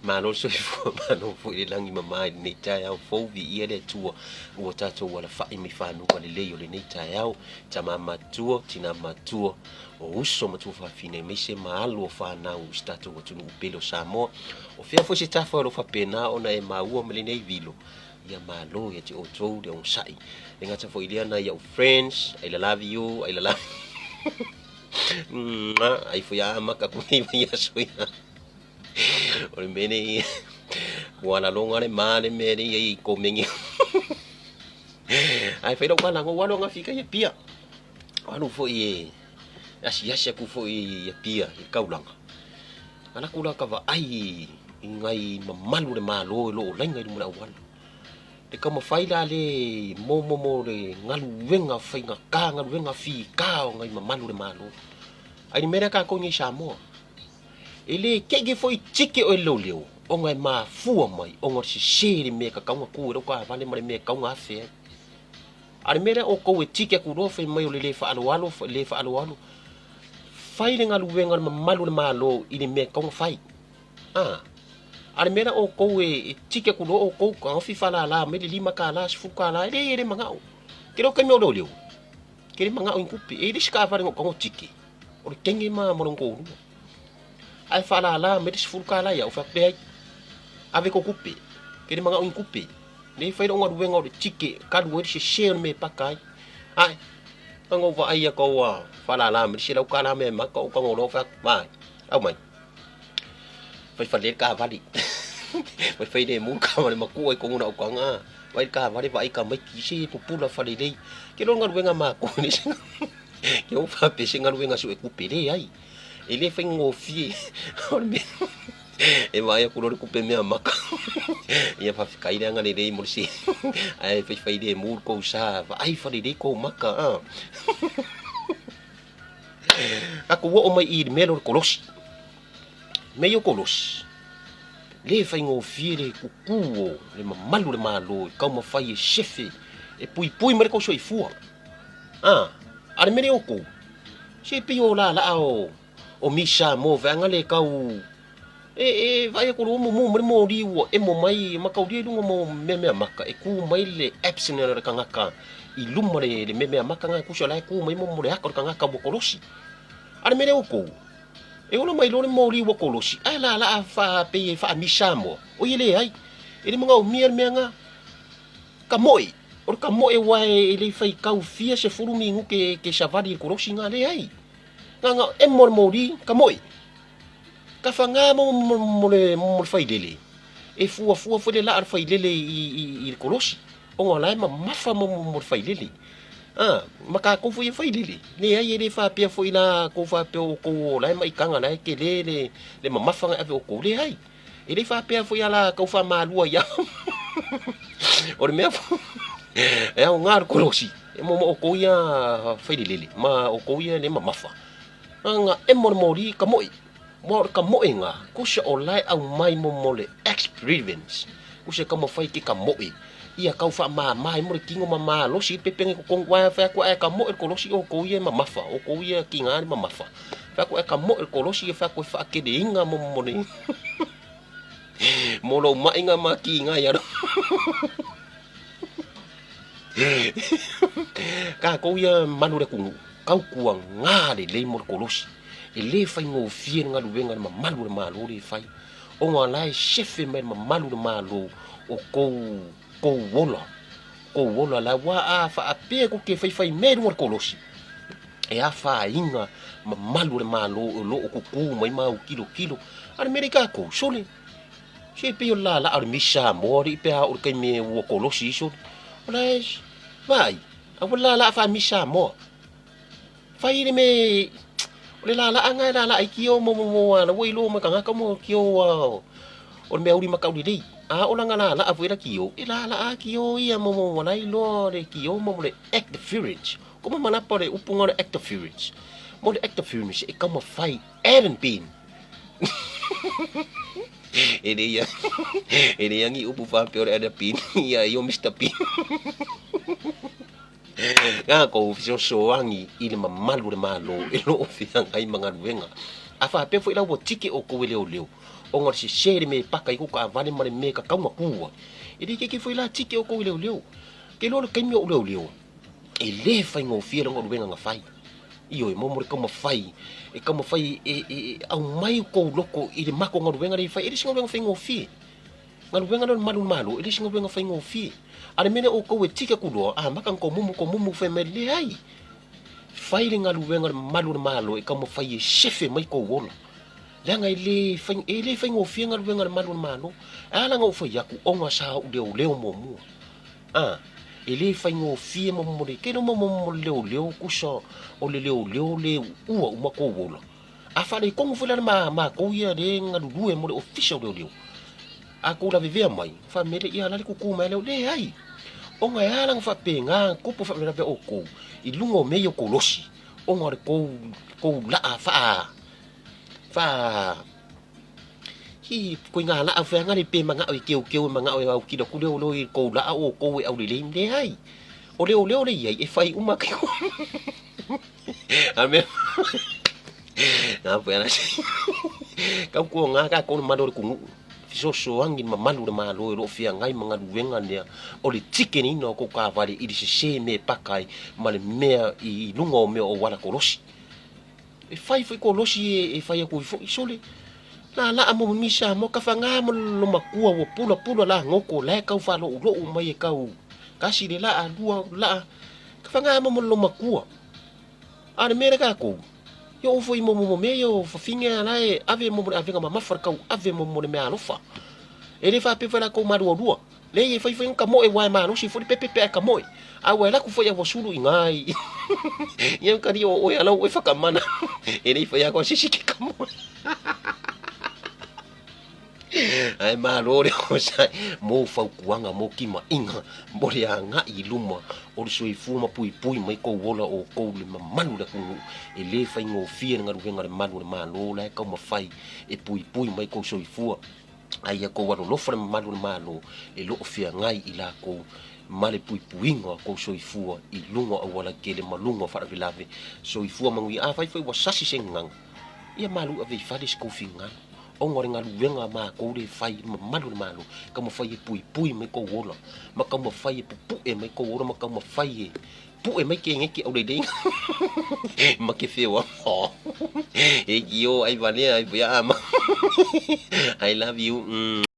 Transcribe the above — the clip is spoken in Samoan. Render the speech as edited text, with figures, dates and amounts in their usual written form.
Malo le soifua, malo foi le lagi mama i lenei taeao fou, viia le Atua ua tatou alafai mai fanuga lelei o lenei taeao. Tama matua, tina matua, o uso ma tuafafine aemaise ma alo o fanau i si tatou atunuu pele o Samoa. O fea foi se tafa o lo o faapena ona e maua ma lenei vilo, ia malo ia te outou le onosai. E gata foi i lea nai au friends, I love you, I love you. Ai foi a maka ku nei vai aso ia. O le mea nei, ua laloga le ma le mea nei i komengi. Ai fai lau malaga, ua alu agafika i Apia. Ua alu foi e asiasi atu foi i Apia i le taulaga. Ala atu la ka vaai i nai mamalu o le Malo e lo o laina i luma o le auala. Le taumafai la le mo mo mo le galuega faigata, galuega fita o nai mamalu o le Malo. Ai le mea lea tatou nei i Samoa. E le keke foi tike oe leoleo ona e mafua mai ona o le sese i le mea e tatau ona tu ai lau taavale ma le mea e tatau ona afe ai. A o le mea lea outou e tike atu loa fai mai o le le faaaloalo, le faaaloalo. Fai le galuega a le mamalu o le Malo i le mea e tatau ona fai. A, a o le mea lea outou e tike atu loa outou, taofi faalala mai le $5, $10, e leai e le manao. Tele o taimi o leoleo, ke le manao i ni tupe. E i ai le isi taavale na ou tago tike, o le teine ma lona toalua. Ae faalala mai le $10 ia au, fai atu, leai, ave tou tupe, ke le manao i ni tupe. Lea e fai lau galuega o le tike, talu ai le sese o le mea e paka ai. Ae, na ou vaai atu ua faalala mai le $100 mea maka, ou tago loa fai atu, vai, aumai. Fai fale le taavale. Fai fai lemu le taavale matua i totonu o lau taga. Vaai le taavale vaai tamaiti, se pupula falelei. Ke loa le galuega a matou e leai se Ke ou faapea se galuega sue tupe, leai. E le faigofie. O le mea e vaai atu loa le tupe mea maka. Ia faafetai le agalelei mo le se. Ae faifai lemu le tou sa, vaai falelei tou maka. A. Tatou oo mai i le mea lea o le kolosi. Mea ia o kolosi, le faigofie le tutu o le mamalu o le Malo e taumafai e sefe, e puipui mai le tou soifua. A, a le mea lea o outou, se pei o laalaa o Miss Samoa vaega lea e tau e vaai atu loa mumu mai le moli ua emo mai mataulia i luga mo mea mea maka e tu mai le absent o le tagata i luma le mea mea maka na tusa la e tu mai mo le aka o le tagata ua kolosi. A le mea lea o outou, e ola mai loa le moli ua kolosi ae laalaa faapei e faa-Miss Samoa, oi e leai, e le manaomia le mea na. Ka moe, o le ka moe aua e le faitau fia 10 minute e te savali i le kolosi na, leai. Na na emo le moli, ka moe. Ka faga mo mo le mo le failele, e fuafua foi le laa o le failele i le kolosi, ona o la e mamafa mo mo le failele. A, ma tatou foi e failele, leai e le faapea foi la tou faapea o outou o la e maitaga la e tele le mamafa na e ave outou, leai. E le faapea foi a la tau faamalua ia. O le mea foi, e aoga le kolosi, e mo outou ia failelele, ma outou ia le mamafa. Na emo le moli ka moe. Mua o le ka moe nga, kusa o lae aumai mo mo le experience. Kusa e taumafai ke ka moe. Ia tau faamama ai mo le tino ma malosi i le pepega i totonu. Aua e fai atu ae ka moe le kolosi outou ia e mamafa, outou ia tiga le mamafa. Fai atu ae ka moe le kolosi ia fai atu e faateleina mo mo le mo lou maʻiga ma tiga ia Tatou ia malu o le atunuu, tautuaga lelei mo le kolosi. E le faigofie le galuega a le mamalu o le Malo lea e fai, ona la e sefe mai le mamalu o le Malo o tou, tou ola, tou ola la aua a faapea tou te faifai mea i luga o le kolosi, e afaina mamalu o le Malo o lo o tutu mai ma autilotilo. A o le mea lea i tatou, sole, Se pei o le laalaa o le Miss Samoa alii pe a oo i le taimi ua kolosi iso. O la e vaai, aua le laalaa faa Miss Samoa. Fai le mea o le laalaa na e laalaa ai kio mo mo mo ala ua iloa mai tagata mo kio o le mea uli matau lelei. A o lana laalaa foi la kio, e laalaa kio ia mo mo la iloa le kio mo mo le act appearance. Ko mamalapa le upu na o le act appearance. Mo le act appearance e taumafai Aaron Bean. E le ia, e le ia ni upu faapea o le Aaron Bean, ia ia o Mr Bean. Nga kou fesoasoani i le mamalu o le Malo e lo o feagai ma galuega. A faapea foi la ua tike oukou e leoleo, ona o le sese i le mea e paka ai kou taavale ma le mea e tatau ona tu ai, e le ikeike foi la tike oukou e leoleo. Ke iloa o le taimi o ou leoleo, e le faigofie le galuega na fai. Ioe, mo mo le taumafai, e taumafai e, e, e aumai kou loko i le matou galuega lea e fai, e le se galuega faigofie. Galuega lea o le malu o le Malo, e le se galuega faigofie. A o le mea lea outou e tike atu loa, amata ona tomumu, tomumu, fai mai, leai. Fai le galuega o le malu o le Malo e taumafai e sefe mai kou ola. Leaga e le, fai, e le faigofie galuega a le malu o le Malo. E ala ona ou fai atu, ona sa ou leoleo muamua. A, e le faigofie mo mo le, kelo mo mo le leoleo, kusa o le leoleo le uua uma kou ola. A faaletonu foi la le ma, matou ia le galulue mo le ofisa o leoleo. A kou lavevea mai, faamele ia la le kuku mai leo, leai. Ona e ala ona faapena, tupu faalavelave outou i luga o mea ia o kolosi, ona o le kou, kou laa faa, faa, hi, koiga laa feaga le pe manao e keukeu e manao e autilo atu leoleo i kou laa o outou e aulelei, leai. O leoleo le iai e fai uma ke Ame. Nā pua na se. Kau kua ngā ka kona malo le kungu. Fesoasoani le mamalu o le Malo e lo o feagai ma galuega lea o le tikeniina o kou taavale i le sese mea e paka ai ma le mea i luga o mea o auala kolosi. E fai foi kolosi e fai atu ai foi sole. Laalaa mo mimi Samoa kafaga ma lo matua ua pulapula la goto la e tau faaloulou mai e tau kasi le laa lua laa kafaga mo lo matua. A o le mea lea tatou, ia oo foi mo mo mea ia o fafine a la e ave mo mo le avega mamafa le tauave mo mo le meaalofa. E le faapea foi latou malualua. Leai e fai foi ka moe ua e malosi foi le pepe pe a e ka moe. A ua e laku foi a ua sulu i ina i ia kali o oe ala oe whakamana. E le fai ako se si ke ka moe. Ae malo le onosai mo fautuaga mo kimaʻiga mo le agaʻi i luma o le soifua ma puipui mai kou ola o kou le mamalu le atunuu e le faigofie le galuega a le malu o le Malo la e taumafai e puipui mai kou soifua a ia kou alolofa le mamalu o le Malo e loo feagai i lakou ma le puipuiga o kou soifua i luga o auala tele ma luga o faalavelave soifua manuia. Afai foi ua sasi se gagana ia malu ave i fale se kou finagalo Ona o le galuega a matou lea e fai i le mamalu o le Malo, e taumafai e puipui mai kou ola, ma taumafai e pupue mai kou ola, ma taumafai e pue mai keneti auleileiga ma ke feoa. E kio ai valea ai pea ama. I love you.